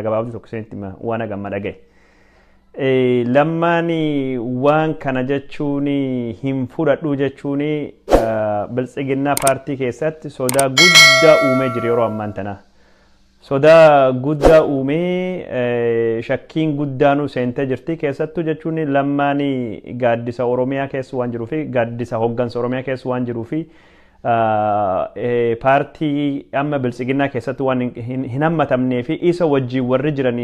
Gabaabduu tokko isinitti hima waan hagamma dhagaye. Lammaan waan kana jechuun hin fudhadhu jechuun Biltsiginnaa paartii keessatti sodaa guddaa uumee jira yeroo ammaan tanaa. Sodaa guddaa uumee shakkiin guddaanuu seentee jirti. Keessattuu jechuun Lammaan gaaddisa Oromiyaa keessa waan jiruu fi gaaddisa hoggansa Oromiyaa keessa waan jiruu fi paartii amma Biltsiginnaa keessatti waan hin hammatamnee fi isa wajjin warri jiran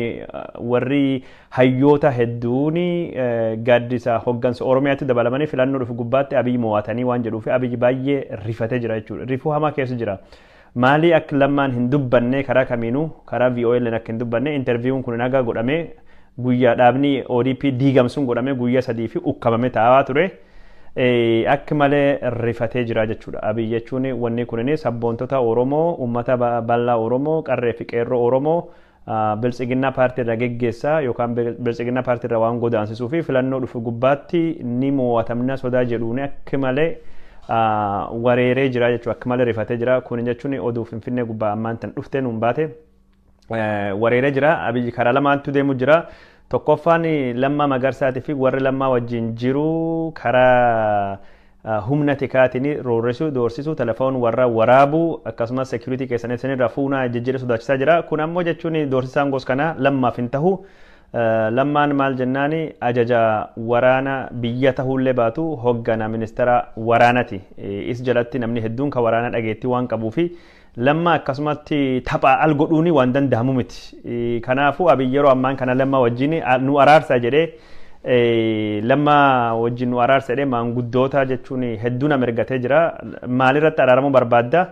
warri hayyoota hedduun gaaddisa hoggansa Oromiyaatti dabalamanii filannoo dhufu gubbaatti Abiyyi mo'atanii waan jedhuu fi Abiyyi baay'ee rifatee jira jechuudha. Rifuu hamaa keessa jira. Maalii akka Lammaan hin dubbanne, karaa kamiinuu karaa VOA akka hin dubbanne, interviewun kun nagaa godhamee guyyaa dhaabni ODP diigamsuun godhamee guyyaa 3 fi ukkamame taa'aa ture. Akka malee rifatee jira jechuudha. Abiy jechuun wanni kunin sabboontota Oromoo, uummata bal'aa Oromoo, qarree fi qeerroo Oromoo Biltsiginnaa paartii irraa geggeessaa yookaan Biltsiginnaa paartii irraa waan godaansisuu fi filannoo dhufu gubbaatti ni mo'atamna sodaa jedhuun akka malee wareeree jira jechuudha. Akka malee rifatee jira. Kun jechuun oduu Finfinnee gubbaa ammaan tan dhuftee nuun baate wareeree jira. Abiyyi karaa lamaantu deemu jira. Tokkoffaan Lammaa Magarsaatii fi warri Lammaa wajjin jiru karaa humna tikaatiin roorrisuu, doorsisuu, telefoon warra waraabuu, akkasumas security keessan isinirraa fuunaa jijjiirra sodaachisaa jira. Kun ammoo jechuun doorsisaan gos kanaa Lammaaf hin tahu. Lammaan maal jennaani ajaja waraana biyya tahuullee baatu hoggana ministeera waraanati. Is jalatti namni hedduun kan waraana dhageettii waan qabuu fi Lammaa akkasumatti taphaa al godhuuni waan danda'amu miti. Kanaafuu Abiy yeroo ammaan kana Lammaa wajjin nu araarsa jedhee, Lammaa wajjin nu araarsa jedhee maanguddoota jechuun hedduu nama ergatee jira. Maalirratti araaramuu barbaadda?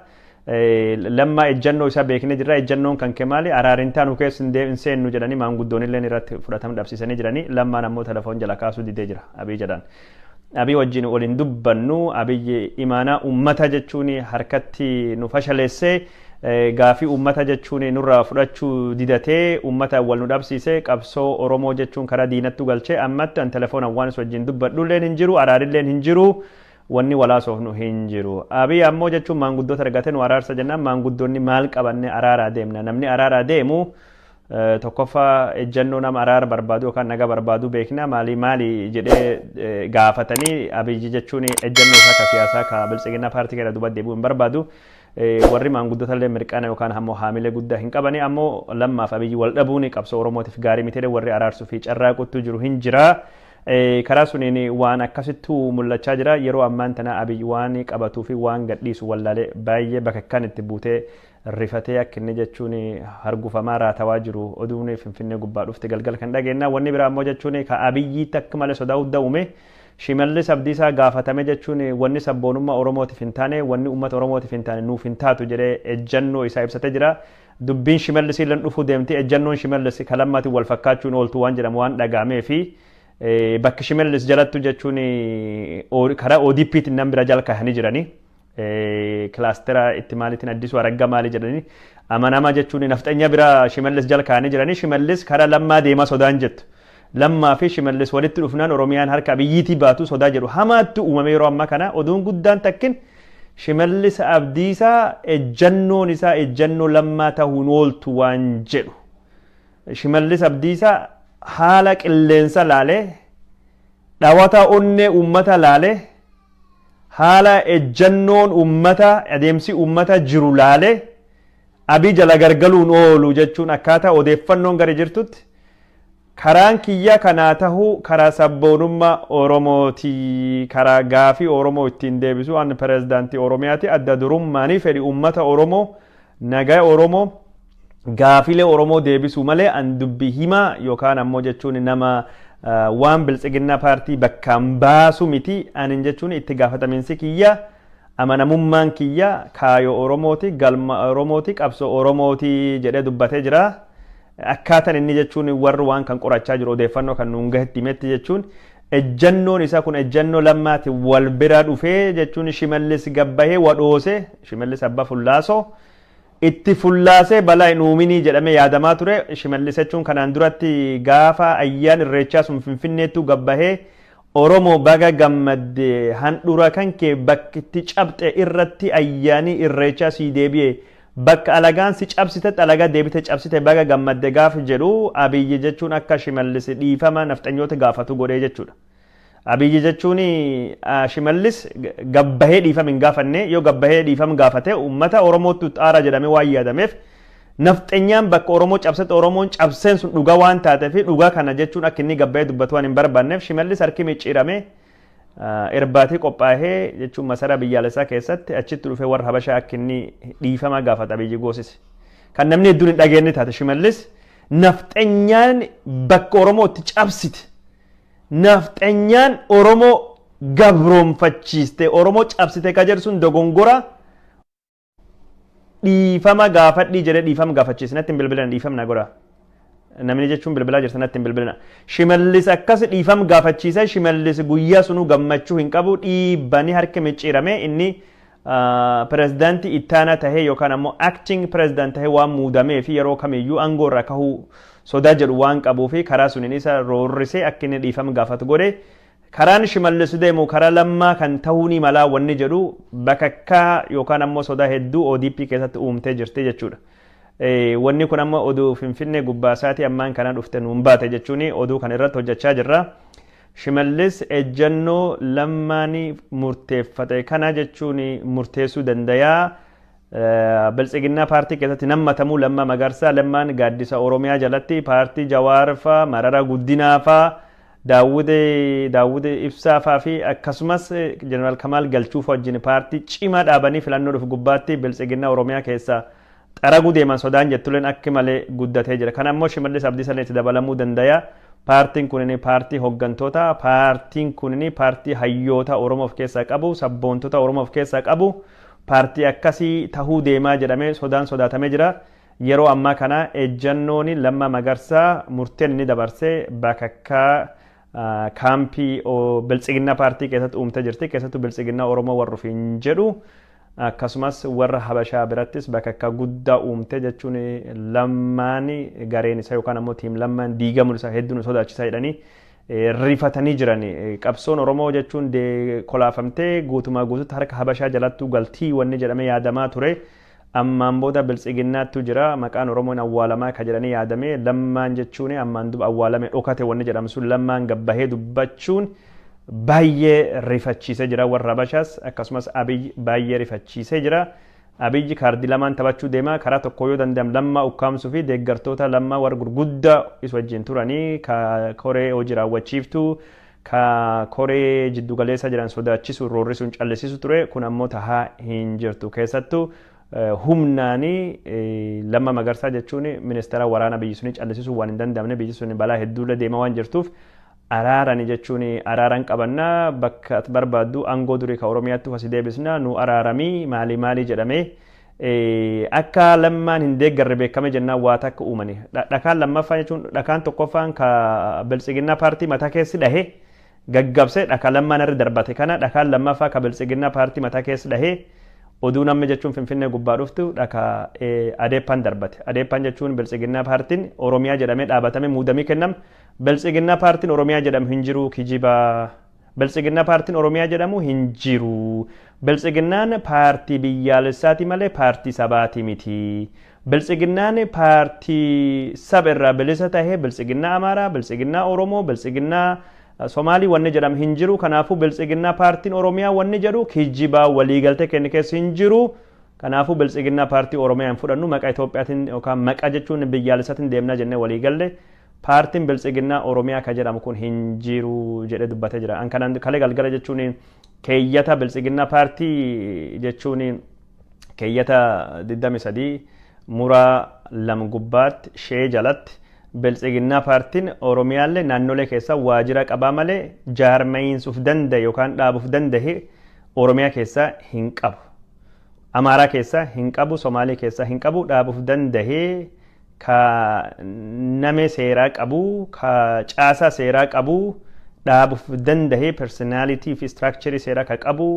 Lammaa ejjannoo isaa beeknee jirra. Ejjannoon kan kee maali? Araarintaa nu keessa hin seennu jedhanii maanguddoon illee irratti fudhatama dhabsiisanii jiranii. Lammaan ammoo telefoon jala kaasuu didee jira Abiy jedhaan. Abiy wajjin waliin dubbannu, Abiy imaanaa uummata jechuun harkatti nu fashaleessee, gaafii uummata jechuun nurraa fudhachuu didatee, uummata wal nu dhabsiisee, qabsoo Oromoo jechuun karaa diinattu galchee, ammatti an telefoonaan waan isa wajjin dubbadhulleen hin jiru, araarilleen hin jiru, wanni walaasofnu hin jiru. Abiy ammoo jechuun maanguddoota argatee nu araarsa jennaan maanguddoonni maal qabanne araaraa deemna? Namni araaraa deemu tokkoffaa ejjannoo nama araara barbaadu yookaan nagaa barbaadu beekna, maali maali jedhee gaafatanii, Abiyyi jechuun ejjannoo isaa ka siyaasaa ka Biltsiginnaa paartii kana duuba deebi'uu hin barbaadu. Warri maanguddoota illee mirqaana yookaan ammoo haamilee guddaa hin qabani. Ammoo Lammaaf Abiyyi wal dhabuun qabsoo Oromootiif gaarii miti, warri araarsuu fi carraaquttu jiru hin jira. Karaa suniin waan akkasittuu mul'achaa jira. Yeroo ammaan tana Abiyyi waan qabatuu fi waan gadhiisu wallaalee baay'ee bakakkaan itti buutee rifatee akka inni jechuun hargufamaa raatawaa jiru oduun Finfinnee gubbaa dhufte galgala kan dhageenna. Wanni biraa ammoo jechuun ka Abiyyiitti akka malee sodaa guddaa uume, Shimallis Abdiisaa gaafatame jechuun wanni sabboonummaa Oromootiif hin taane, wanni uummata Oromootiif hin taane nuuf hin taatu jedhee ejjannoo isaa ibsatee jira. Dubbiin Shimallis illee dhufuu deemti. Ejjannoon Shimallis ka Lammaatiin wal fakkaachuun ooltu waan jedhamu waan dhagaamee fi bakki Shimallis jalattu jechuun karaa ODP'tiin nam bira jala kahanii jiranii. Kilaastera itti maaliitiin Addisuu Araggaa maali jedhanii amanama jechuun nafxanya bira Shimallis jala kaa'anii jiranii, Shimallis karaa Lammaa deemaa sodaan jettu. Lammaa fi Shimallis walitti dhufnaan Oromiyaan harka Abiyyiitii baatu sodaa jedhu hamaattu uumame. Yeroo ammaa kana oduun guddaan takkin Shimallis Abdiisaa ejjannoon isaa ejjannoo Lammaa ta'uun ooltu waan jedhu. Shimallis Abdiisaa haala qilleensa laalee, dhawata onnee uummata laalee, haala ejjannoon uummata, adeemsi uummata jiru laalee Abii jala gargaluun oolu jechuun akkaataa odeeffannoon gara jirtutti karaan kiyya kanaa tahuu karaa sabboonummaa Oromooti, karaa gaafii Oromoo ittiin deebisu, an pirezidaantii Oromiyaati, adda durummaanii fedhi uummata Oromoo, nagaa Oromoo, gaafilee Oromoo deebisuu malee an dubbii himaa yookaan ammoo jechuun nama waan Biltsiginnaa paartii bakkaan baasu miti. Anin jechuun itti gaafatamiinsi kiyya, amanamummaan kiyya kaayoo Oromooti, galma Oromooti, qabsoo Oromooti jedhee dubbatee jira. Akkaataan inni jechuun warri waan kan qorachaa jiru odeeffannoo kan nuun gahetti himetti jechuun ejjannoon isaa kun ejjannoo Lammaati wal bira dhufee jechuun Shimallis gabbahee wadhoose, Shimallis abbaa fullaasoo itti fullaasee balaa hin uuminii jedhamee yaadamaa ture. Shimallis jechuun kanaan duratti gaafa ayyaan Irreechaa sun Finfinneettuu gabbahee Oromoo baga gammadde, handhuura kan kee bakki itti cabxe irratti ayyaanii Irreechaa sii deebi'e, Bakka alagaan si cabsitetti alagaa deebite cabsite baga gammadde gaafa jedhu Abiyyi jechuun akka Shimallis dhiifama nafxanyoota gaafatu godhee jechuudha. Abiyyi jechuun Shimallis gabbahee dhiifama hin gaafanne, yoo gabbahee dhiifama gaafate uummata Oromootti xaara jedhamee waan yaadameef nafxanyaan bakka Oromoo cabsette Oromoon cabseen sun dhugaa waan taateef dhugaa kana jechuun akka inni gabbahee dubbatu waan hin barbaanneef Shimallis harki micciiramee irbaatii qophaa'ee jechuun masaraa biyyaalessaa keessatti achitti dhufee warra Habashaa akka inni dhiifama gaafata Abiyyi goosise. Kan namni hedduun hin dhageenye taate Shimallis nafxanyaan bakka Oromootti cabsite, nafxanyaan Oromoo gabroonfachiiste, Oromoo cabsite ka jedhu sun dogongora, dhiifama gaafadhii jedhee dhiifama gaafachiise. Natti hin bilbilan, dhiifama na godha. Namni jechuun bilbilaa jirta, natti hin bilbilina. Shimallis akkas dhiifama gaafachiise. Shimallis guyyaa sunuu gammachuu hin qabu, dhiibbanii harka micciirame. Inni pirezidaantii ittaanaa tahee yookaan ammoo acting president tahee waan muudamee fi yeroo kamiyyuu aangoo irraa kahuu sodaa jedhu waan qabuu fi karaa suniin isa roorrisee akka inni dhiifama gaafatu godhe. Karaan Shimallis deemu karaa Lammaa kan ta'uu ni malaa wanni jedhu bakakkaa yookaan ammoo sodaa hedduu ODP keessatti uumtee jirti jechuudha. Wanni kun amma oduu Finfinnee gubbaasaatii ammaan kana dhufte nuun baate jechuun oduu kan irratti hojjechaa jirra. Shimallis ejjennoo Lammaanii murteeffate kana jechuun murteessuu dandayaa. Biltsiginnaa paartii keessatti nammatamuu Lammaa Magarsaa, Lammaan gaaddisa Oromiyaa jalatti paartii Jawaar faa, Mararaa Guddinaa faa, Daawwide Ibsaa faa fi akkasumas Jeneraal Kamaal Galchuuf wajjin paartii cimaa dhaabanii filannoo dhufu gubbaatti Biltsiginnaa Oromiyaa keessa xaraguu deeman sodaan jettuleen akka malee guddatee jira. Kana immoo Shimallis Abdiisaa itti dabalamuu danda'a. Paartiin kunin paartii hooggantoota, paartiin kunin paartii hayyoota Oromoo of keessaa qabu, sabboontota Oromoo of keessaa qabu, paartii akkasii tahuu deemaa jedhamee sodaan sodaatamee jira. Yeroo ammaa kana ejjannoon Lammaa Magarsaa murteen inni dabarsee bakakkaa kaampii Biltsiginnaa paartii keessatti uumtee jirti. Keessattuu Biltsiginnaa Oromoo warra ofiin jedhu akkasumas warra Habashaa birattis bakakkaa guddaa uumte jechuun Lammaan gareen isaa yookaan ammoo tiim Lammaan diigamuun isaa hedduun sodaachisaa jedhanii rifatanii jiran. Qabsoon Oromoo jechuun kolaafamtee guutumaa guututti harka Habashaa jalattuu galtii wanni jedhamee yaadamaa ture. Ammaan booda Biltsiginnaattu jira, maqaan Oromoon awwaalamaa ka jedhanii yaadame Lammaan jechuun ammaan duba awwaalame dhokate wanni jedhamu sun Lammaan gabbahee dubbachuun baay'ee rifachiisee jira warra Habashaas, akkasumas Abiy baay'ee rifachiisee jira. Abiyyi kaardii lamaan taphachuu deema. Karaa tokko yoo danda'am Lammaa ukkaamsuu fi deeggartoota Lammaa warra gurguddaa isa wajjin turanii ka koree hojii raawwachiiftuu, ka koree jiddugaleessa jiran sodaachisuun roorrisuun callisiisu ture. Kun ammoo tahaa hin jirtu. Keessattuu humnaanii Lammaa Magarsaa jechuun ministeera waraana biyyi suni callisisuu waan hin danda'amne, biyyi sun balaa hedduurra deema waan jirtuuf, araarani jechuun araaran qabannaa, bakka ati barbaaddu aangoo durii ka Oromiyaatti asii deebisna, nu araaramii maalii maalii jedhamee akka Lammaan hin deeggarre beekame jennaan waa takka uumani. Dhakaan lammaffaa jechuun dhakaan tokkoffaan ka Biltsiginnaa paartii mataa keessi dhahee gaggabsee dhakaa Lammaan irra darbate kana, dhakaan lammaffaa ka Biltsiginnaa paartii mataa keessi dhahee oduu namni jechuun Finfinnee gubbaa dhuftu dhakaa Adeeppaan darbate. Adeeppaan jechuun Biltsiginnaa paartiin Oromiyaa jedhamee dhaabatame muudamii kennam. Biltsiginnaa paartiin Oromiyaa jedhamu hin jiru, kijibaa. Biltsiginnaa paartiin Oromiyaa jedhamu hin jiru. Biltsiginnaan paartii biyyaalessaati malee paartii sabaati miti. Biltsiginnaan paartii saba irraa bilisa tahee Biltsiginnaa Amaaraa, Biltsiginnaa Oromoo, Biltsiginnaa Somaalii wanni jedhamu hin jiru. Kanaafuu Biltsiginnaa paartiin Oromiyaa wanni jedhu kijibaa, waliigaltee kenne keessa hin jiru. Kanaafuu Biltsiginnaa paartii Oromiyaa hin fudhannu, maqaa Itoophiyaatiin yookaan maqaa jechuun biyyaalessaatiin deemnaa jennee waliigalle. Paartiin Biltsiginnaa Oromiyaa ka jedhamu kun hin jiru jedhee dubbatee jira. An kanaan kalee galgala jechuun keeyyata Biltsiginnaa paartii jechuun keeyyata 23 muraa 2 gubbaatti shee jalatti Biltsiginnaa paartiin Oromiyaallee naannolee keessa waajjira qabaa malee jaarmayiinsuuf danda'e yookaan dhaabuuf danda'e Oromiyaa keessa hin qabu. Amaaraa keessa hin qabu, Somaalee keessa hin qabu, dhaabuuf danda'ee ka name seeraa qabu, ka caasaa seeraa qabu, dhaabuuf danda'ee personality fi structure seeraa ka qabu,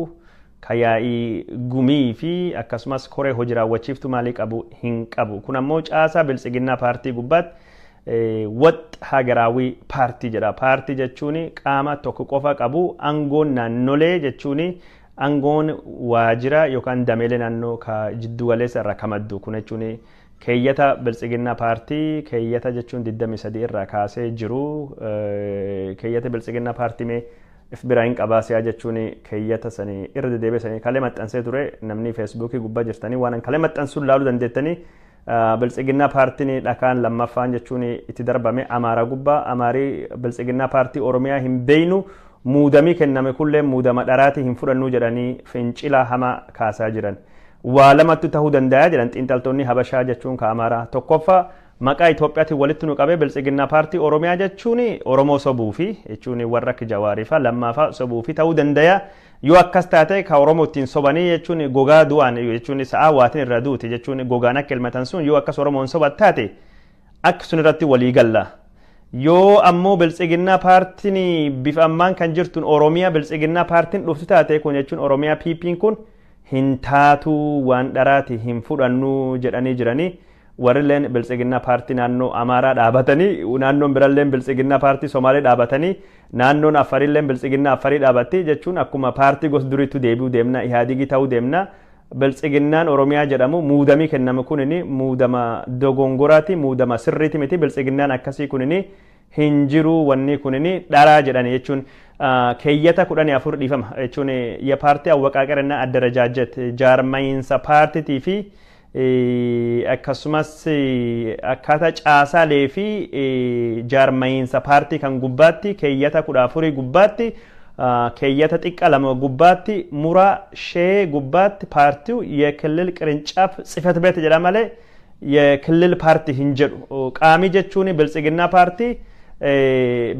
ka yaa'ii gumii fi akkasumas koree hojii raawwachiiftuu maalii qabu hin qabu. Kun ammoo caasaa Biltsiginnaa paartii gubbaatti ወጥ ሀገራዊ paartii jedha. Paartii jechuun qaama tokko qofa qabu, aangoon naannolee jechuun Aangoon waajjira yookaan dameelee naannoo ka jiddu galeessa irraa kamaddu kun jechuun keeyyata biltsiginnaa paartii keeyyata jechuun 23 irraa kaasee jiru. Keeyyata biltsiginnaa paartii mee if biraa hin qabaasiyaa jechuun keeyyata sanii irra deddeebi'ee kalee maxxansee ture. Namni feesbuukii gubbaa jirtanii waan kalee maxxansuun laaluu dandeettanii. Biltsiginnaa paartiin dhakaan lammaffaan jechuun itti darbame Amaaraa gubbaa. Amaarii biltsiginnaa paartii Oromiyaa hin beeynu, muudamii kenname kullee muudama dharaatii hin fudhannuu jedhanii fincila hamaa kaasaa jiran. Waa lamatti ta'uu danda'a jedhan xiinxaltoonni Habashaa jechuun ka Amaaraa. Tokkoffaa, maqaa Itoophiyaatiin walitti nu qabee biltsiginnaa paartii Oromiyaa jechuun Oromoo sobuu fi jechuun warra akka Jawaarii fa'a lammaafaa sobuu fi ta'uu danda'a. Yoo akkas taate ka Oromoo ittiin sobanii jechuun gogaa du'an jechuun sa'aa waatiin irra duuti jechuun gogaan akka elmatan sun yoo akkas Oromoon sobat taate akka sun irratti walii galla. Yoo ammoo biltsiginnaa paartiin bifa ammaan kan jirtun Oromiyaa biltsiginnaa paartiin dhuftu taate, kun jechuun Oromiyaa PP'n kun hin taatuu, waan dharaati hin fudhannuu jedhanii jiranii. Warrilleen biltsiginnaa paartii naannoo Amaaraa dhaabatanii, naannoon biralleen biltsiginnaa paartii Somaalee dhaabatanii, naannoon Affarilleen biltsiginnaa Affarii dhaabatti jechuun akkuma paartii gos duriitti deebi'uu deemna, Ihaadigii ta'uu deemna. Biltsiginnaan Oromiyaa jedhamu muudamii kenname kunini muudama dogongoraati, muudama sirriiti miti, biltsiginnaan akkasii kunini hin jiru, wanni kunini dharaa jedhani jechuun keeyyata 14 dhiifama jechuun የፓርቲ አወቃቀርና አደረጃጀት jaarmayiinsa paartiitii fi akkasumas akkaataa caasaalee fi jaarmayiinsa paartii kan gubbaatti keeyyata 14 gubbaatti keeyyata xiqqa 2 gubbaatti muraa shee gubbaatti ፓርቲው የክልል ቅርንጫፍ ጽሕፈት ቤት jedha malee የክልል ፓርቲ hin jedhu. Qaamii jechuun biltsiginnaa paartii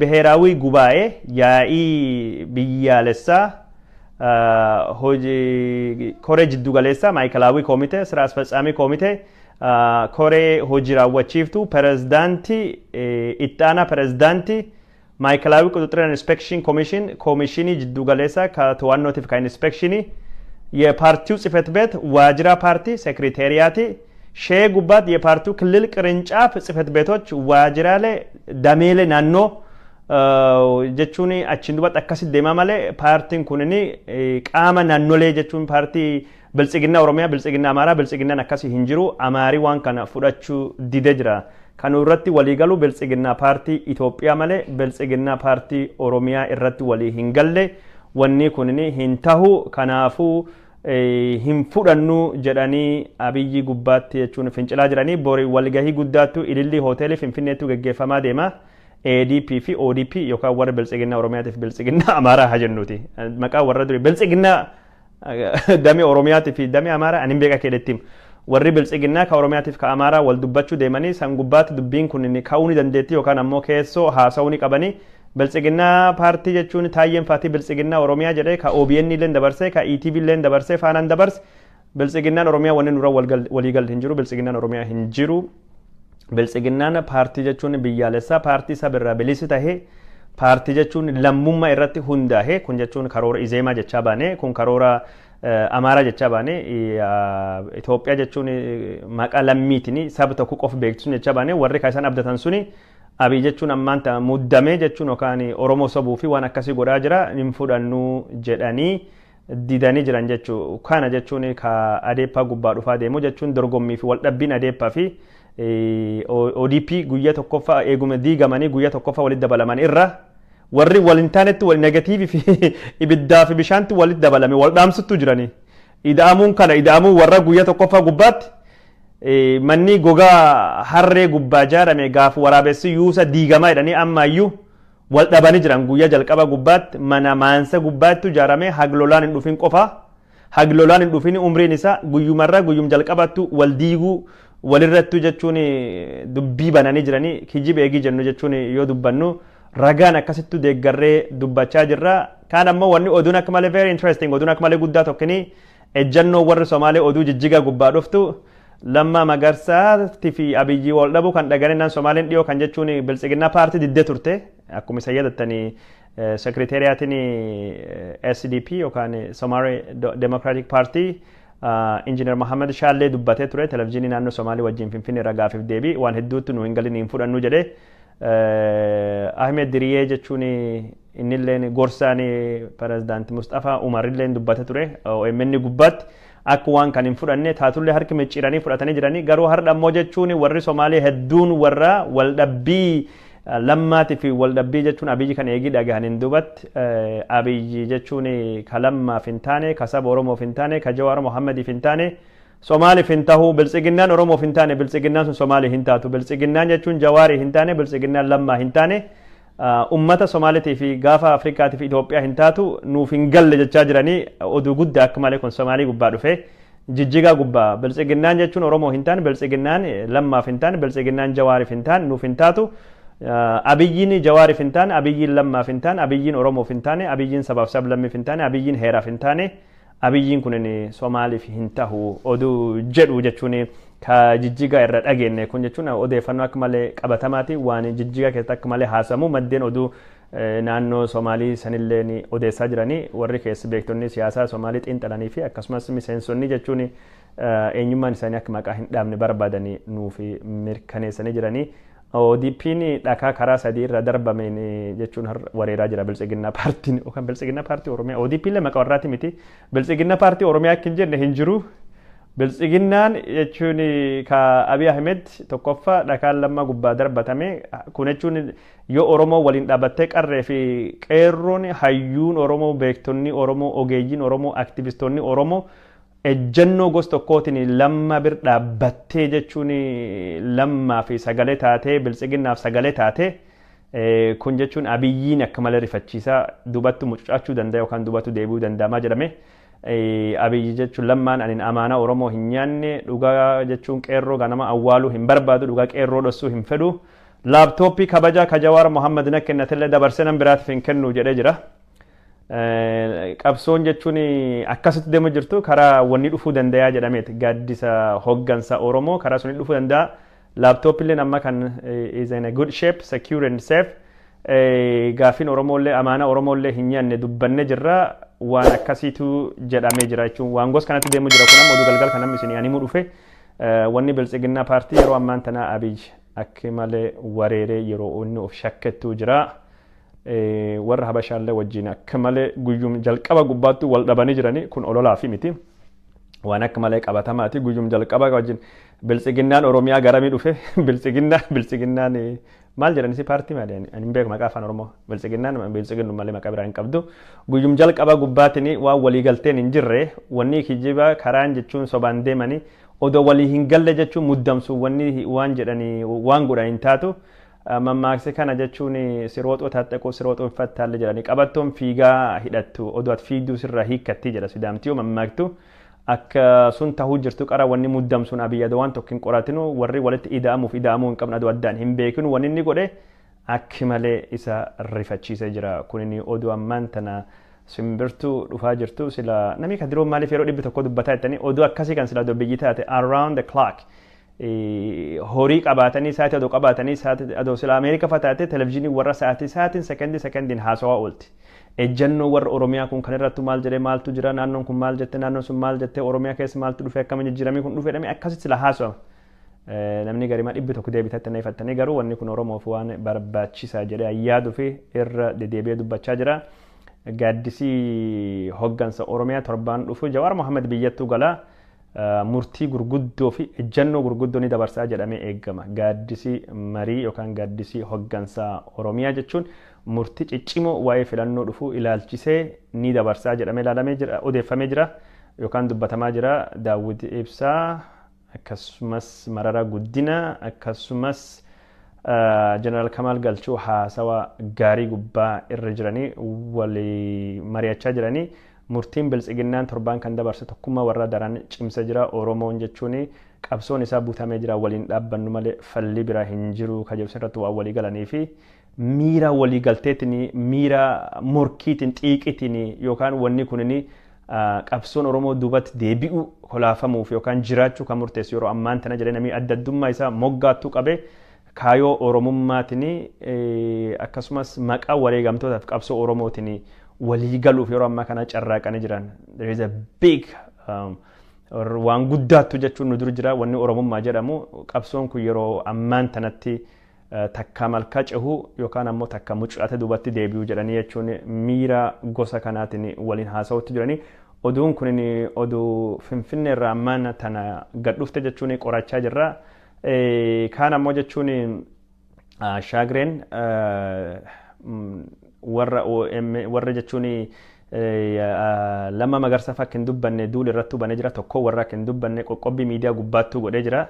ብሔራዊ ጉባኤ yaa'ii biyyaalessaa hojii koree jiddugaleessaa ማዕከላዊ ኮሚቴ ስራ አስፈጻሚ ኮሚቴ koree hojii raawwachiiftuu pirezidaantii ittaanaa pirezidaantii ማዕከላዊ ቁጥጥር ኢንስፔክሽን ኮሚሽን ኮሚሽንii jiddugaleessaa ka to'annootiif ka inspeekshinii የፓርቲው ጽሕፈት ቤት ዋጅራ ፓርቲ ሴክሬታሪያቲ ሼ ጉባት የፓርቲው ክልል ቅርንጫፍ ጽሕፈት ቤቶች ዋጅራሌ dameelee naannoo jechuun achiin duubatti akkasitti deemaa malee paartiin kunini qaama naannolee jechuun paartii biltsiginnaa Oromiyaa, biltsiginnaa Amaaraa, biltsiginnaan akkasii hin jiru. Amaarii waan kana fudhachuu didee jira. Kan irratti walii galu biltsiginnaa paartii Itoophiyaa malee biltsiginnaa paartii Oromiyaa irratti walii hin galle, wanni kunini hin tahu, kanaafuu hin fudhannu jedhanii Abiyyi gubbaatti jechuun fincilaa jiranii. Bori walgahii guddaattu Ilillii hoteelii Finfinneetti geggeeffamaa deema. ADP fi ODP yookaan warra biltsiginnaa Oromiyaatiif biltsiginnaa Amaaraa haa jennuuti. Maqaa warra durii biltsiginnaa damee Oromiyaatii fi damee Amaaraa ani hin beeka keedhettiin. Warri biltsiginnaa ka Oromiyaatiif ka Amaaraa wal dubbachuu deemanii san gubbaatti dubbiin kun ka'uu ni dandeetti yookaan ammoo keessoo haasa'uu ni qabanii. Biltsiginnaa paartii jechuun Taayyeen Faatii biltsiginnaa Oromiyaa jedhee ka OBN illee dabarsee, ka ETV illee dabarsee, faanaan dabarse. Biltsiginnaan Oromiyaa wanni nurra walii galte hin jiru, biltsiginnaan Oromiyaa hin jiru. Biltsiginnaan paartii jechuun biyyaalessaa paartii sabirraa bilisi tahee paartii jechuun lammummaa irratti hundaa'e. Kun jechuun karoora Izeemaa jechaa baane, kun karoora Amaaraa jechaa baane, Itoophiyaa jechuun maqaa lammiitiin saba tokko qofa beeksisuun jechaa baane. Warri kan isaan abdatan suni Abiy jechuun ammaan muddamee jechuun yookaan Oromoo sobuu fi waan akkasii godhaa jira, hin fudhannuu jedhanii didanii jiran jechuu. Kana jechuun ka Adeeppaa gubbaa dhufaa deemu jechuun dorgommii fi waldhabbiin Adeeppaa fi ODP guyyaa tokkoffaa eeguma diigamanii guyyaa tokkoffaa walitti dabalaman irra warri wal hin taanetti wal negatiivii fi ibiddaa fi bishaanti walitti dabalame wal dhaamsuttu jiranii. Ida'amuun kana ida'amuun warra guyyaa tokkoffaa gubbaatti manni gogaa harree gubbaa ijaarame gaafa waraabessi yuusa diigamaa jedhanii ammayyuu wal dhabanii jiran. Guyyaa jalqaba gubbaatti mana maansa gubbaatti ijaarame haglolaan hin dhufin qofa, haglolaan hin dhufin umriin isaa guyyumarraa guyyum jalqabattu wal diiguu walirrattu jechuun dubbii bananii jiranii. Kijiba eegii jennu jechuun yoo dubbannu ragaan akkasittu deeggarree dubbachaa jirra. Kaan ammoo wanni oduun akka malee very interesting, oduun akka malee guddaa tokkini ejjannoo warri Somaalee oduu Jijjiga gubbaa dhuftu. Lammaa Magarsaatti fi Abiyyi wal dhabu kan dhaganii Somaaleen dhiyoo kan jechuun biltsiginnaa paartii diddee turte. Akkuma isa yadattanii sekreteeriyaatiin SDP yookaan Somali Democratic Party Injiinar Mohammad Shaallee dubbatee ture televizyiinii naannoo Somaalii wajjin Finfinnee irra gaafiif deebii, waan hedduutti nu hin galin, hin fudhannu jedhee. Ahmed Diriyee jechuun Innilleen gorsaan pirezidaanti Mustafaa Umarilleen dubbate ture OMN gubbaatti akka waan kan hin fudhanne. Taatullee harki micciiranii fudhatanii jiranii. Garuu har'a ammoo jechuun warri Somaalee hedduun warra waldhabbii Lammaatii fi waldhabbii jechuun Abiyyi kan eegii dhagahaniin duubatti, Abiyyi jechuun ka Lammaaf hin taane, ka saba Oromoof hin taane, ka Jawaar Mohammediif hin taane, Somaaliif hin tahu. Biltsiginnaan Oromoof hin taane, biltsiginnaan sun Somaalii hin taatu. Biltsiginnaan jechuun Jawaarii hin taane, biltsiginnaan Lammaa hin taane, ummata Somaaliitii fi gaafa Afrikaatii fi Itoophiyaa hin taatu, nuuf hin galle jechaa jiranii. Oduu guddaa akka malee kun Somaalii gubbaa dhufe. Jijjigaa gubbaa biltsiginnaan jechuun Oromoo hin taane, biltsiginnaan Lammaaf hin taane, biltsiginnaan Jawaariif hin taane, nuuf hin taatu. Abiyyiin Jawaariif hin taane, Abiyyiin Lammaaf hin taane, Abiyyiin Oromoof hin taane, Abiyyiin sabaaf sablammiif hin taane, Abiyyiin heeraaf hin taane, Abiyyiin kun Somaaliif hin tahu oduu jedhu jechuun ka Jijjigaa irra dhageenye. Kun jechuun odeeffannoo akka malee qabatamaati, waan Jijjigaa keessatti akka malee haasamu. Maddeen oduu naannoo Somaalii sanillee ni odeessaa jiranii. Warri keessa beektonni siyaasaa Somaalii xiinxalanii fi akkasumas miseensonni jechuun eenyummaan isaanii akka maqaa hin dhaabne barbaadanii nuuf mirkaneessanii jiranii. ODP'n dhakaa karaa sadii irra darbameen jechuun wareeraa jira Biltsiginnaa paartiin yookaan Biltsiginnaa paartii Oromiyaa. ODP illee maqaa warraati miti. Biltsiginnaa paartii Oromiyaa akka hin jenne hin jiru. Biltsiginnaan jechuun ka Abiy Ahmed tokkoffaa dhakaan lamma gubbaa darbatame. Kun jechuun yoo Oromoo waliin dhaabbattee, qarree fi qeerroon, hayyuun Oromoo, beektonni Oromoo, ogeeyyiin Oromoo, aktivistoonni Oromoo ejjennoo gosa tokkootiin Lamma bir dhaabbattee jechuun Lammaa fi sagalee taatee, Biltsiginnaaf sagalee taatee, kun jechuun Abiyyiin akka malee rifachiisaa, duubatti mucucaachuu danda'a yookaan duubatti deebi'uu danda'amaa jedhame. Abiyyi jechuun Lammaan ani amaanaa Oromoo hin nyaanne, dhugaa jechuun qeerroo ganama awwaaluu hin barbaadu, dhugaa qeerroo dhossuu hin fedhu. Laaptooppii kabajaa ka Jawaar Mohammad na kennatellee dabarsee nan biraatiif hin kennu jedhee jira. Qabsoon jechuun akkasitti deemu jirtu karaa wanni dhufuu danda'a jedhameeti. Gaaddisa hoggansa Oromoo karaa suni dhufuu danda'a. Laaptooppiilleen amma kan is in a good shape, secure and safe. Gaaffiin Oromoollee amaanaa Oromoollee hin nyaanne dubbanne jirra. Waan akkasiitu jedhamee jira jechuun waan gos kanatti deemu jira. Kun amma oduu galgal kan namni isin animuu dhufe. Wanni Biltsiginnaa paartii yeroo ammaan tanaa Abiy akka malee wareeree yeroo inni of shakkettuu jira. Warra Habashaallee wajjin akka malee guyyum jalqaba gubbaatti wal dhabanii jiranii. Kun ololaa fi miti. Waan akka malee qabatamaati. Guyyum jalqaba wajjin Biltsiginnaan Oromiyaa garamii dhufe? Biltsiginnaa, Biltsiginnaan maal jedhan si paartii maali? Ani hin beeku maqaa afaan Oromoo. Biltsiginnaan biltsiginnu malee maqaa biraa hin qabdu. Guyyum jalqaba gubbaatiin waan walii galteen hin jirre, wanni kijiba karaan jechuun sobaan deemanii odoo walii hin galle jechuun muddamsu, wanni waan jedhanii waan godhan hin taatu. Mammaaksi kana jechuun "Sirooxoo taaxxaquu sirooxoo hin fattaalle" jedhanii, qabattoon fiigaa hidhattu odoo ati fiigduu sirraa hiikkatti jedha Sidaamtiyoo mammaaktu. Akka sun tahuu jirtu qara wanni muddamsuun Abiyyi adoo waan tokko hin qoratinu, warri walitti ida'amuuf ida'amuu hin qabne adoo addaan hin beekinu, wanni inni godhe akki malee isa rifachiisee jira. Kunin oduu ammaan tana simbirtuu dhufaa jirtu. Sila namni kadiroon maaliif yeroo 100 dubbataa jettanii, oduu akkasii kan sila biyyi taate around the clock horii qabaatanii, sa'aatii adoo qabaatanii, sa'aatii adoo sila Ameerika fa taate, televizyiinii warra sa'aatii sa'aatiin, sekendii sekendiin haasawaa oolti. Ejjennoo warra Oromiyaa kun kan irrattu maal jedhee, maaltu jira, naannoon kun maal jette, naannoon sun maal jette, Oromiyaa keessa maaltu dhufe, akkamiin jijjiiramii kun dhufe jedhamee akkasitti sila haasawama. Namni garimaa 100 deebitatti na ifattanii, garuu wanni kun Oromoof waan barbaachisaa jedhee yaaduu fi irra deddeebi'ee dubbachaa jira. Gaaddisii hoggansa Oromiyaa torbaan dhufu Jawaar Mohaammed biyyattuu galaa, murtii gurguddoo fi ejjennoo gurguddoo ni dabarsaa jedhamee eegama. Gaaddisii marii yookaan gaaddisii hoggansaa Oromiyaa jechuun murtii ciccimoo waa'ee filannoo dhufuu ilaalchisee ni dabarsaa jedhamee ilaalamee jira, odeeffamee jira yookaan dubbatamaa jira. Daawwit Ibsaa, akkasumas Mararaa Guddina, akkasumas Jeneraal Kamaal Galchuu haasawa gaarii gubbaa irra jiranii walii mari'achaa jiranii. Murtiin Biltsiginnaan torbaan kan dabarse tokkummaa warra daran cimsa jira. Oromoon jechuun qabsoon isaa butamee jira, waliin dhaabbannu malee falli biraa hin jiru ka jedhu irratti waan walii galanii fi miira walii galteetiin, miira morkiitiin, xiiqitiin yookaan wanni kunin qabsoon Oromoo duubatti deebi'u kolaafamuuf yookaan jiraachuu kan murteessu yeroo ammaan tana jedhee, namni adda addummaa isaa moggaattuu qabee kaayoo Oromummaatiin akkasumas maqaa wareegamtootaaf qabsoo Oromootiin walii galuuf yeroo ammaa kana carraaqanii jiran. There is a big waan guddaattu jechuun nu dur jira. Wanni Oromummaa jedhamu qabsoon kun yeroo ammaan tanatti Takka malkaa cehuu yookaan ammoo takka mucucaate duubatti deebi'uu jedhanii jechuun miira gosa kanaatiin waliin haasa'utti jiranii. Oduun kun oduu Finfinnee irraa ammaan tana gad dhufte jechuun qorachaa jirra. Kaan ammoo jechuun Shaagireen warra warra jechuun Lammaa Magarsaa akka hin dubbanne duula irratti hubanee jira. Tokko warra akka hin dubbanne qoqqobbii miidiyaa gubbaattuu godhee jira.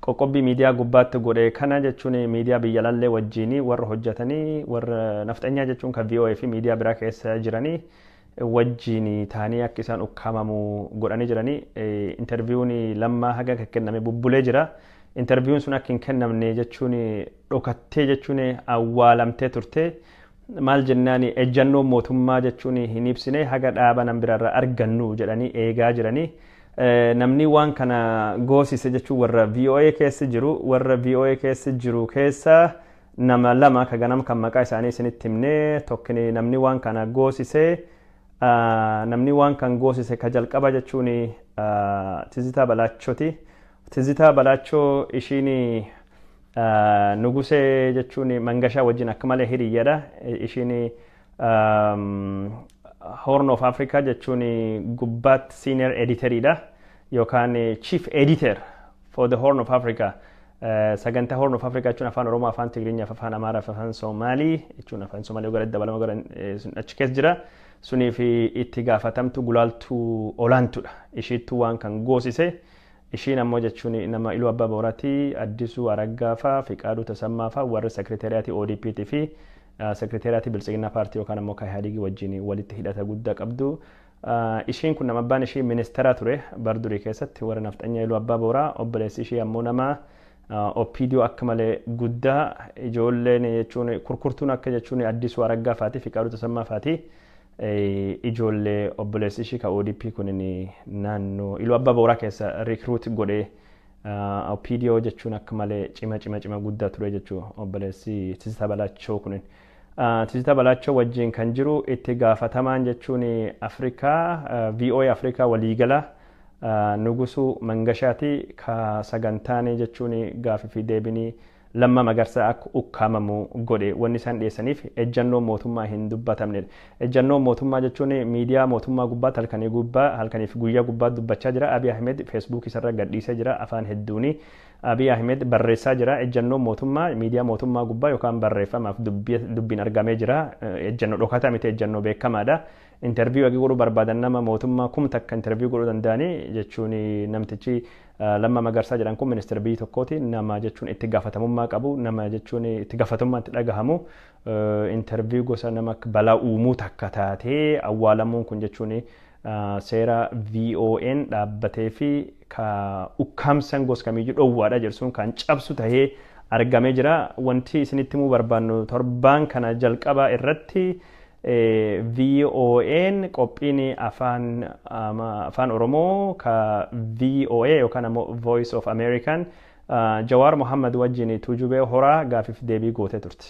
Qoqqobbii miidiyaa gubbaatti godhe kana jechuun miidiyaa biyya lallee wajjin warra hojjetanii, warra nafxanyaa jechuun kan VOA fi miidiyaa biraa keessa jiranii wajjin ta'anii akka isaan ukkaamamu godhanii jiranii. Interview'n Lammaa haga akka kenname bubbulee jira. Interview'n sun akka hin kennamne jechuun dhokattee jechuun awwaalamtee turte. Maal jennaan, ejjannoo mootummaa jechuun hin ibsine, haga dhaaba nan biraarraa argannu jedhanii eegaa jiranii. Namni waan kana goosise jechuun warra VOA keessa jiru, warra VOA keessa jiru keessa nama lama ka ganam kan maqaa isaanii isinitti himne. Tokkini namni waan kana goosise, namni waan kan goosise ka jalqaba jechuun Tizitaa Balaachooti. Tizitaa Balaachoo ishiin Nugusee jechuun Mangashaa wajjin akka malee hiriyyadha. Ishiin Horn of Africa jechuun gubbaatti senior editoriidha yookaan chief editor for the Horn of Africa. Sagantaa Horn of Africa jechuun Afaan Oromoo, Afaan Tigiriinyaa, Afaan Amaaraa fi Afaan Somaalii jechuun Afaan Somaalii gara dabalama gara achi keessa jira. Sunii fi itti gaafatamtu gulaaltuu olaantuudha. Ishiittuu waan kan goosise. Ishiin ammoo jechuun nama Iluu Abbaa Booratii, Addisuu Araggaa faa, Fiqaaduu Tasammaa faa, warra sekreeteriyaatii ODP fi sekreeteriyaatii Biltsiginnaa paartii yookaan ammoo kan Ihaadigii wajjin walitti hidhata guddaa qabdu. Ishiin kun nama abbaan ishii ministeera ture bar durii keessatti warra nafxanyaa Iluu Abbaa Booraa. Obboleessi ishii ammoo nama OPDO akka malee guddaa, ijoolleen jechuun kurkurtuun akka jechuun Addisuu Araggaa faati, Fiqaaduu Tasammaa faati. Ijoollee obboleessi ishii ka ODP kunin naannoo Iluu Abbaa Booraa keessa recruit godhee, OPDO jechuun akka malee cima cima cima guddaa ture jechuu obboleessi Tizzitaa Balaachoo kunin. Tizzitaa Balaachoo wajjin kan jiru itti gaafatamaan jechuun Afrikaa, VOA Afrikaa waliigala, Nugusuu Mangashaati, ka sagantaan jechuun gaafii fi deebinii Lammaa Magarsaa akka ukkaamamu godhe. Wanni isaan dhiyeessaniif ejjannoo mootummaa hin dubbatamnedha. Ejjannoo mootummaa jechuun miidiyaa mootummaa gubbaatti halkanii gubbaa halkaniif guyyaa gubbaa dubbachaa jira. Abiy Ahmed Feesbuuk isarra gadhiisee jira afaan hedduuni. Abiy Ahmed barreessaa jira. Ejjannoo mootummaa miidiyaa mootummaa gubbaa yookaan barreeffamaaf dubbiin argamee jira. Ejjannoo dhokataa miti, ejjannoo beekamaadha. Interview agii godhuu barbaadan nama mootummaa 1000 interview godhuu danda'anii jechuun namtichi Lammaa Magarsaa jedhan kun ministeera biyya tokkooti. Nama jechuun itti gaafatamummaa qabu, nama jechuun itti gaafatamummaa itti dhagahamu, interview gosa nama balaa uumuu takka taatee awwaalamuun kun jechuun seera VON dhaabbatee fi ka ukkaamsan gosa kamiyyuu dhoowwaadha jedhu kan cabsu tahee argamee jira. Wanti isinitti himuu barbaannu, torbaan kana jalqaba irratti VON qophiin Afaan Oromoo ka VOA yookaan ammoo Voice of American Jawaar Mohammad wajjin Tuujubee Horaa gaafiif deebii gootee turte.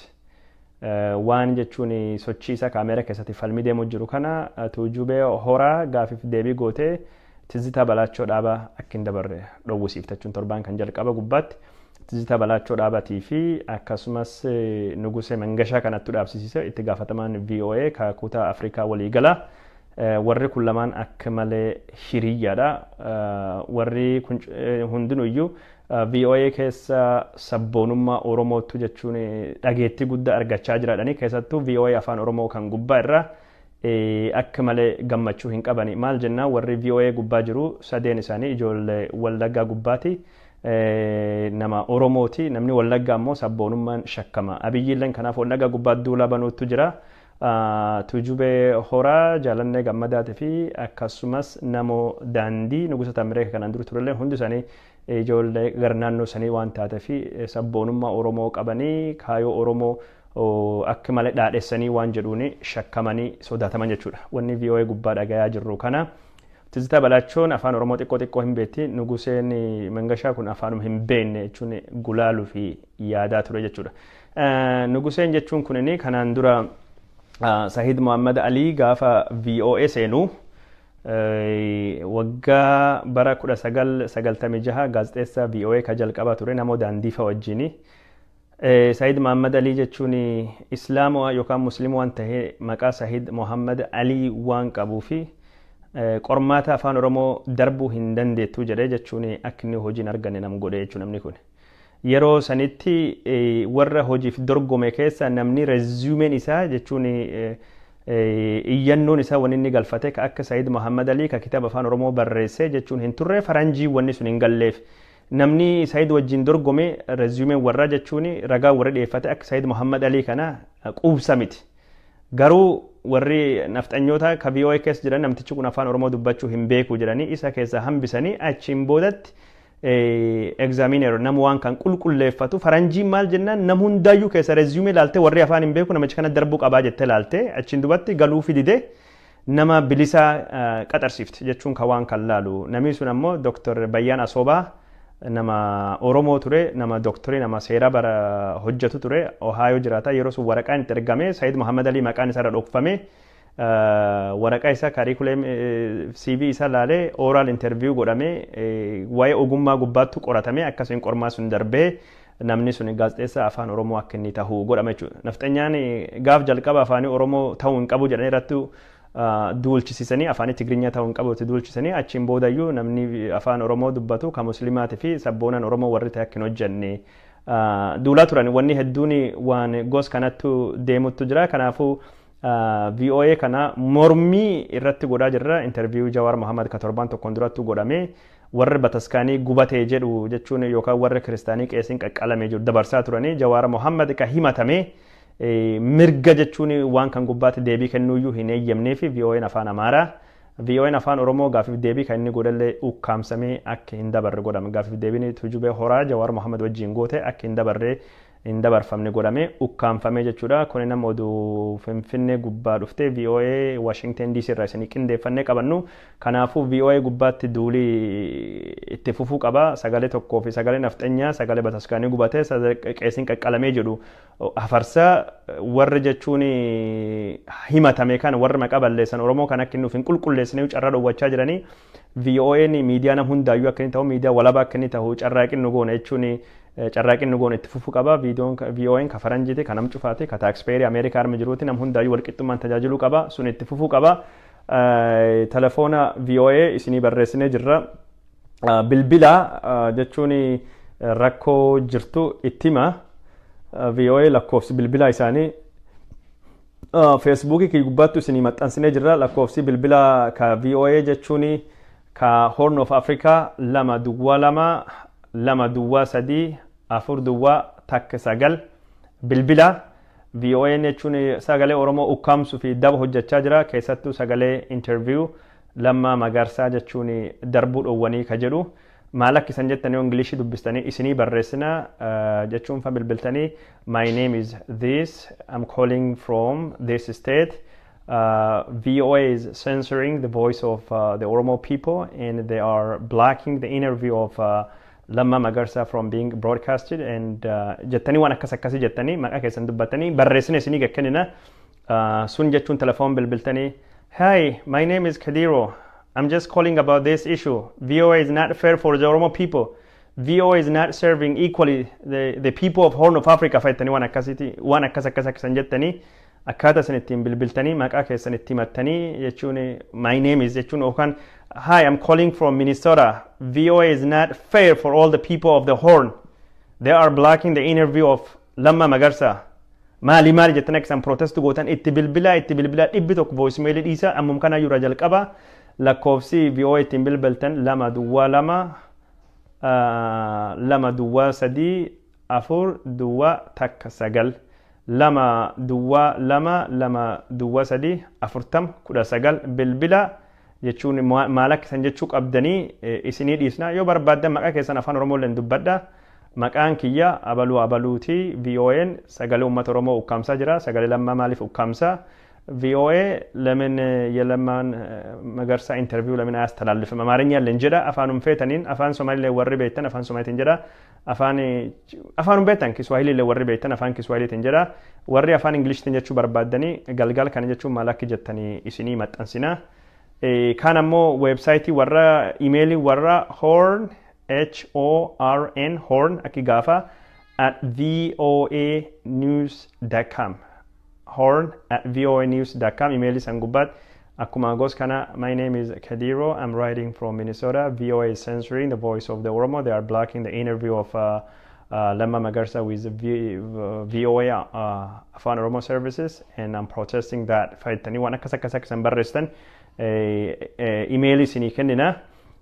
Waan jechuun sochii isaa kaameera keessatti falmii deemuu jiru kana Tuujubee Horaa gaafiif deebii gootee Tizitaa Balaachoo dhaabaa akka hin dabarre dhowwisiiftachuun torbaan kan jalqaba gubbaatti Tizitaa Balaachoo dhaabatii fi akkasumas Nugusee Mangashaa kanattu dhaabsisiise, itti gaafatamaan VOA ka kutaa Afrikaa waliigala. Warri kun lamaan akka malee hiriyyaadha. Warri kun hundinuyyuu VOA keessa sabboonummaa Oromootu jechuun dhageettii guddaa argachaa jiraadhani, keessattuu VOA Afaan Oromoo kan gubbaa irraa akka malee gammachuu hin qabani. Maal jennaan, warri VOA gubbaa jiru sadeen isaanii ijoollee Wallaggaa gubbaati. Nama Oromooti. Namni Wallaggaa ammoo sabboonummaan shakkama. Abiyyiilleen kanaaf Wallaggaa gubbaa duula banuutu jira. Tuujubee Horaa, Jaalannee Gammadaatii fi akkasumas Namoo Daandii, Nugusa Tamiree kanaan dura turellee, hundi isaanii ijoollee gara naannoo sanii waan taatee fi sabboonummaa Oromoo qabanii kaayoo Oromoo akka malee dhaadhessanii waan jedhuun shakkamanii sodaataman jechuudha. Wanni VOA gubbaa dhagayaa jirru kana. Tizitaa Balaachoon Afaan Oromoo xiqqoo xiqqoo hin beekti. Nuguseen Mangashaa kun afaanuma hin beekne jechuun gulaaluu fi yaadaa ture jechuudha. Nuguseen jechuun kunini kanaan dura Sahid Muhammad Alii gaafa VOA seenu waggaa bara 1996 gaazexeessaa VOA ka jalqabaa ture, namoo daandiifa wajjini. Saayid Muhammad Alii jechuun Islaama yookaan Musliima waan ta'ee maqaa Saayid Muhammad Alii waan qabuu fi qormaata afaan Oromoo darbuu hin dandeettu jedhee jechuun akka inni hojii hin arganne nam godhe jechuun namni kun. Yeroo sanitti warra hojiif dorgome keessa namni resume-n isaa jechuun iyyannoon isaa wanni inni galfate ka akka Saayid Muhammad Alii ka kitaaba afaan Oromoo barreesse jechuun hin turre, faranjii wanni sun hin galleef. Namni Saayid wajjin dorgome resume-n warra jechuun ragaa warra dhiyeeffate akka Saayid Muhammad Alii kana quubsa miti. Garuu warri nafxanyoota ka VOA keessa jiran namtichi kun afaan Oromoo dubbachuu hin beeku jedhanii isa keessa hambisanii, achiin boodatti examiner nama waan kan qulqulleeffatu faranjiin maal jennaan, nam hundaayyuu keessa resume ilaalte, warri afaan hin beeku namicha kana darbuu qabaa jettee ilaalte, achiin dubatti galuu fidide, nama bilisaa qaxarsiifti jechuun ka waan kan laalu. Namni sun ammoo Dr. Bayyaan Asoobaa nama Oromoo ture, nama doktorii, nama seeraa bara hojjetu ture, Ohio jiraata. Yeroo sun waraqaan itti ergame Saayid Muhammad Alii maqaan isaarra dhokfame, waraqaa isaa curriculum CV isaa laalee, oral interview godhame, waa'ee ogummaa gubbaattu qoratame, akkasiin qormaa sun darbee namni sun gaazexeessaa afaan Oromoo akka inni ta'u godhame jechuudha. Nafxanyaan gaaf jalqaba afaanii Oromoo ta'uu hin qabu jedhanii irratti duulchisiisanii, afaan Tigirinya ta'uu hin qabu itti duulchisanii, achiin boodayyuu namni afaan Oromoo dubbatu kan Muslimaatii fi sabboonaan Oromoo warri ta'e akka hin hojjenne duulaa turan. Wanni hedduun waan gos kanattu deemuttu jira. Kanaafuu VOA kana mormii irratti godhaa jirra. Interview Jawaar Mohammad ka torban tokkoon duratti godhame warri bataskaanii gubatee jedhu jechuun yookaan warri kiristaanii qeesiin qaqqalame jiru dabarsaa turanii, Jawaar Mohammad ka himatame mirga jechuun waan kan gubbaatti deebii kennuuyyuu hin eeyyamnee fi VOA'n afaan Amaaraa. VOA'n afaan Oromoo gaafiif deebii kan inni godhallee ukkaamsamee akka hin dabarre godhame. Gaafiif deebiin Tujubee Horaa Jawaar Mohammad wajjin goote akka hin dabarre, hin dabarfamne godhame, ukkaamfame jechuudha. Kuni nama oduu Finfinnee gubbaa dhuftee VOA Washington DC irraa isinii qindeeffannee qabannu. Kanaafuu VOA gubbaatti duulii itti fufuu qaba. Sagalee tokkoo fi sagalee nafxanyaa, sagalee bataskaanii gubatee, qeesiin qaqqalamee jedhu hafarsa warri jechuun himatame kan warri maqaa balleessan Oromoo kan akka inni hin qulqulleessine carraa dhowwachaa jiranii. VOA'n miidiyaa nam hundaayyuu akka inni ta'u, miidiyaa walabaa akka inni ta'u carraaqin nu goone jechuun carraaqin nu goone itti fufuu qaba. VOA'n ka faranjiiti, ka nam cufaati, ka taxpayer Ameerikaa arma jiruuti, nam hundaayyuu walqixxummaan tajaajiluu qaba. Sun itti fufuu qaba. Telefoona VOA isinii barreessinee jirra. Bilbila jechuun rakkoo jirtu itti hima. VOA lakkoofsi bilbila isaanii Feesbuukii kiyya gubbaatti isinii maxxansinee jirra. Lakkoofsi bilbila ka VOA jechuun ka Horn of Africa 202 203 4019 bilbila. VOA jechuun sagalee Oromoo ukkaamsuu fi daba hojjechaa jira. Keessattuu sagalee interview Lammaa Magarsaa jechuun darbuu dhoowwanii ka jedhu. Maal akka isan jettan yoo Ingilishii dubbistanii isinii barreessina jechuun fa bilbiltanii, "My name is this, I'm calling from this state. VOA is censoring the voice of the Oromo people and they are blocking the interview of Lamma Magarsa from being broadcasted," and jettanii waan akkas akkasii jettanii maqaa keessan dubbattanii barreessina isinii kennina. Sun jechuun telefoon bilbiltanii, "Hi, my name is Kadiro. I'm just calling about this issue. VOA is not fair for the Oromo people. VOA is not serving equally the people of Horn of Africa," fayyatanii waan akkasiiti, waan akkas akkas akkasan jettanii akkaataa isin ittiin bilbiltanii maqaa keessan itti himattanii jechuun, "My name is," jechuun yookaan, "Hi, I'm calling from Minnesota. VOA is not fair for all the people of the Horn. They are blocking the interview of Lamma Magarsa." Maali maali jettanii akka isaan protest gootan itti bilbilaa, itti bilbilaa, 100 voicemail dhiisa. Ammum kana yura jalqaba. Lakkoofsi VOA ittiin bilbiltan 202 203 4019, 202 203 4019 bilbila jechuun maal akka isan jechuu qabdanii isinii dhiisna. Yoo barbaaddan maqaa keessan afaan Oromoo illee dubbadha. Maqaan kiyya abaluu abaluuti. VOA'n sagalee uummata Oromoo ukkaamsaa jira. Sagalee Lammaa maaliif ukkaamsaa? VOA ለምን የለማን መገርሳ interview ለምን አያስተላልፍም? አማርኛ ለን jedha, afaanum feetaniin, afaan Somaalillee warri beektan afaan Somaaliitiin jedha, afaan afaanum beektan Kiswaahiliillee warri beektan afaan Kiswaahiliitiin jedha, warri afaan Ingilishtiin jechuu barbaaddanii galgal kana jechuun maal akka jettanii isinii maxxansina. Kaan ammoo website warra, email warra horn, h o r n, horn akki gaafa horn@voanews.com, horn@voanews.com. Email isan gubbaatti akkuma gos kana, "My name is Kadiro. I'm writing from Minnesota. VOA is censoring the voice of the Oromo. They are blocking the interview of Lemma Magarsa with VOA Afaan Oromo services and I'm protesting that" fayyadtanii waan akkas akkas akkasan barreessitan imeelii isinii kennina.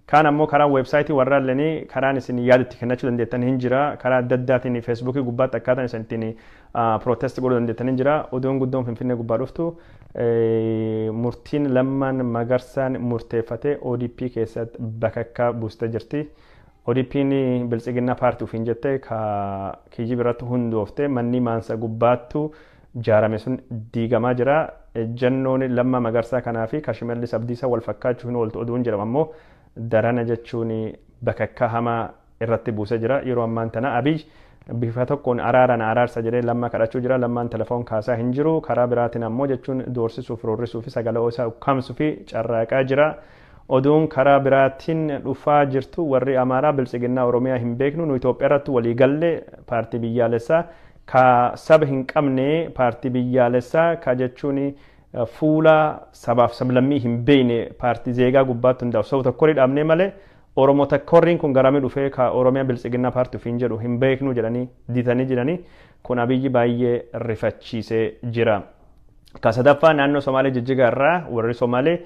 Kaan ammoo karaa weebsaayitii warra illanii karaan isin yaada itti kennachuu dandeettan hin jira. Karaa adda addaatiin Feesbuukii gubbaatti akkaataan isin ittiin protest godhuu dandeettan hin jira. Oduun guddoon Finfinnee gubbaa dhuftu, murtiin Lammaan Magarsaan murteeffatee ODP keessatti bakakkaa buustee jirti. ODP'n Biltsiginnaa paartii ofiin jette ka kijiba irratti hundoofte manni maansa gubbaattu jaarame sun diigamaa jira. Ejjannoon Lammaa Magarsaa kanaa fi ka Shimallis Abdiisaa wal fakkaachuu hin ooltu oduun jedhamu ammoo darana jechuun bakakkaa hamaa irratti buusee jira. Yeroo ammaan tana Abiy bifa tokkoon araaraan araarsa jedhee Lammaa kadhachuu jira. Lammaan telefoon kaasaa hin jiru. Karaa biraatiin ammoo jechuun doorsisuuf, roorrisuu fi sagalee isaa ukkaamsuu fi carraaqaa jira. Oduun karaa biraatiin dhufaa jirtu, warri Amaaraa Biltsiginnaa Oromiyaa hin beeknu, nu Itoophiyaa irratti walii galle, paartii biyyaalessaa ka saba hin qabne, paartii biyyaalessaa ka jechuun fuula sabaaf sablammii hin beekne, paartii zeegaa gubbaatti hundaa'u saba tokko dhaabnee malee Oromoo takkorriin kun garamii dhufee ka Oromiyaa Biltsiginnaa paartii ofiin jedhu hin beeknu jedhanii ditanii jiranii, kun Abiyyi baay'ee rifachiisee jira. Ka sadaffaa, naannoo Somaalee Jijjiga irraa warri Somaalee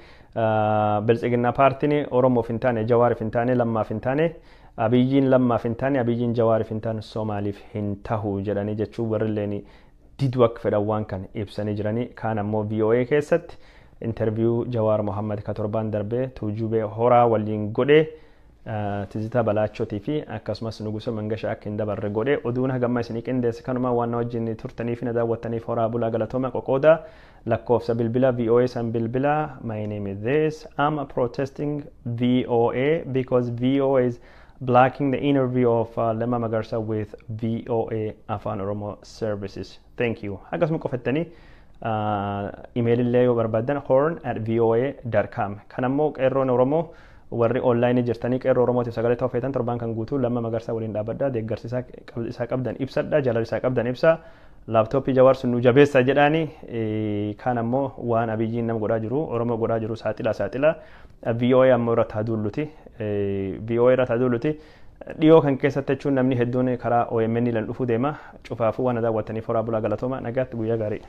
Biltsiginnaa paartiin Oromoof hin taane, Jawaariif hin taane, Lammaaf hin taane, Abiyyiin Lammaaf hin taane, Abiyyiin Jawaariif hin taane, Somaaliif hin tahu jedhanii jechuun warri illeen diduu akka fedhan waan kan ibsanii jiranii. Kaan ammoo VOA keessatti interview Jawaar Mohammad ka torbaan darbee Tuujubee Horaa waliin godhee Tizitaa Balaachootii fi akkasumas Nugusa Mangashaa akka hin dabarre godhe. Oduun hagamma isinii qindeesse kanuma. Waan na wajjin turtanii fi na daawwattaniif horaa bulaa, galatooma. Qoqooda lakkoofsa bilbila VOA san bilbila. "My name is this. I'm protesting VOA because VOA is blocking the interview of Lemma Magarsa with VOA Afaan Oromo services. Thank you." Akkasuma qofattanii imeelillee yoo barbaaddan horn@voa.com. Kan ammoo qeerroon Oromoo warri onlaayinii jirtanii qeerroo Oromootiif sagalee ta'uu feetan, torbaan kan guutuu Lamma Magarsaa waliin dhaabbadhaa, deeggarsa isaa qabdan ibsadha, jaalala isaa qabdan ibsa, laaptooppii Jawaar sun nu jabeessa jedhaani. Kaan ammoo waan Abiyyiin nama godhaa jiru, Oromoo godhaa jiru saaxila saaxila. VOA ammoo irratti haa duulluti, VOA irratti haa duulluti. Dhiyoo kan keessatti jechuun namni hedduun karaa OMN lan dhufuu deema. Cufaafuu waan daawwattaniif horaa bulaa, galatooma, nagaatti, guyyaa gaarii.